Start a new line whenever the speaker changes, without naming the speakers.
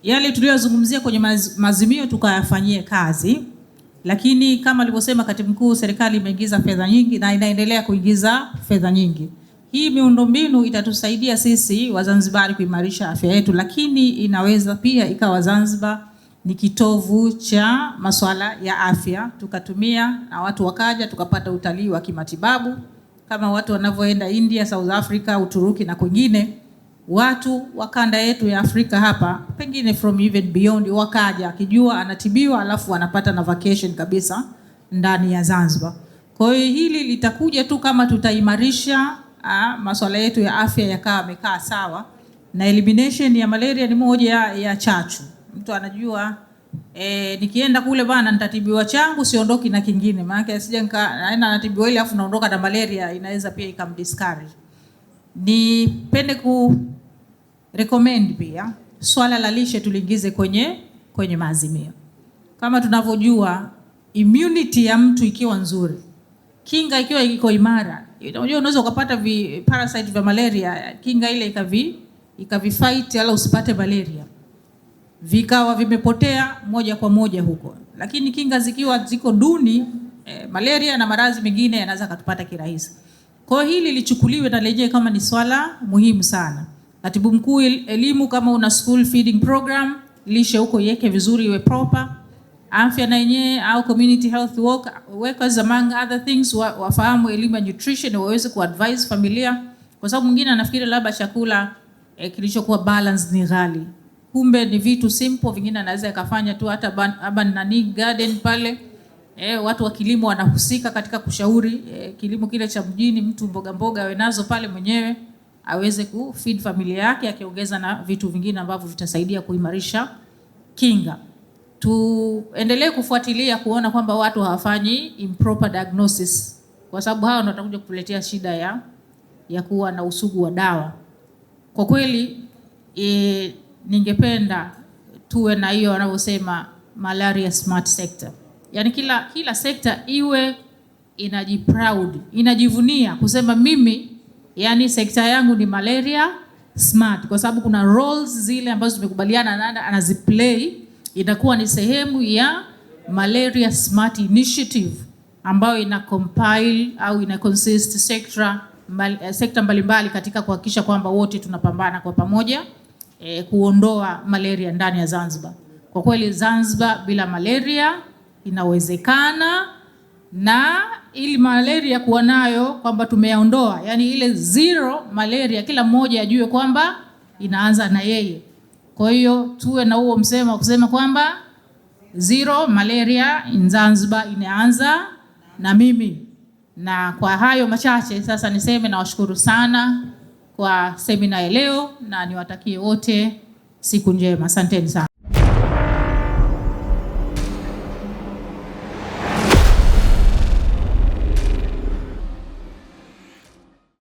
Yale tuliyozungumzia kwenye maazimio tukayafanyie kazi, lakini kama alivyosema katibu mkuu, serikali imeingiza fedha nyingi na inaendelea kuingiza fedha nyingi. Hii miundombinu itatusaidia sisi Wazanzibari kuimarisha afya yetu, lakini inaweza pia ikawa Zanzibar ni kitovu cha masuala ya afya, tukatumia na watu wakaja, tukapata utalii wa kimatibabu kama watu wanavyoenda India, South Africa, Uturuki na kwingine. Watu wa kanda yetu ya Afrika hapa, pengine from even beyond, wakaja akijua anatibiwa, alafu anapata na vacation kabisa ndani ya Zanzibar. Kwa hiyo hili litakuja tu kama tutaimarisha masuala yetu ya afya yakawa yamekaa sawa, na elimination ya malaria ni moja ya chachu. Mtu anajua nikienda kule bana nitatibiwa changu, siondoki na kingine, maana asije naenda natibiwa ile afu naondoka na malaria, inaweza pia ikamdiscourage. Nipende ku recommend pia swala la lishe tuliingize kwenye maazimio. Kama tunavyojua immunity ya mtu ikiwa nzuri, kinga ikiwa iko imara, unajua unaweza ukapata vi parasite vya malaria, kinga ile ikavifight wala usipate malaria, vikawa vimepotea moja kwa moja huko. Lakini kinga zikiwa ziko duni, malaria na maradhi mengine yanaweza katupata kirahisi. Kwa hiyo hili lichukuliwe na lenyewe kama ni swala muhimu sana. Katibu mkuu elimu, kama una school feeding program, lishe huko iweke vizuri, iwe proper. Afya na yenyewe au community health workers among other things wafahamu elimu ya nutrition, waweze kuadvise familia, kwa sababu mwingine anafikiri labda chakula kilichokuwa balanced ni ghali, kumbe ni vitu simple, vingine anaweza akafanya tu hata urban nani garden pale. Watu wa kilimo wanahusika katika kushauri kilimo kile cha mjini, mtu mboga mboga awe nazo pale mwenyewe aweze kufeed familia yake, akiongeza na vitu vingine ambavyo vitasaidia kuimarisha kinga. Tuendelee kufuatilia kuona kwamba watu hawafanyi improper diagnosis, kwa sababu hao ndio watakuja kutuletea shida ya kuwa na usugu wa dawa. Kwa kweli ningependa tuwe na hiyo wanavyosema malaria smart sector, yaani kila sekta iwe inajiproud, inajivunia kusema mimi, yani sekta yangu ni malaria smart, kwa sababu kuna roles zile ambazo tumekubaliana na anaziplay, inakuwa ni sehemu ya malaria smart initiative ambayo ina compile au ina consist sekta mbalimbali katika kuhakikisha kwamba wote tunapambana kwa pamoja kuondoa malaria ndani ya Zanzibar. Kwa kweli Zanzibar bila malaria inawezekana, na ili malaria kuwa nayo kwamba tumeondoa, yani ile zero malaria, kila mmoja ajue kwamba inaanza na yeye. Kwa hiyo tuwe na huo msemo wa kusema kwamba zero malaria in Zanzibar inaanza na mimi. Na kwa hayo machache sasa niseme nawashukuru sana kwa semina ya leo na niwatakie wote siku njema. Asanteni sana.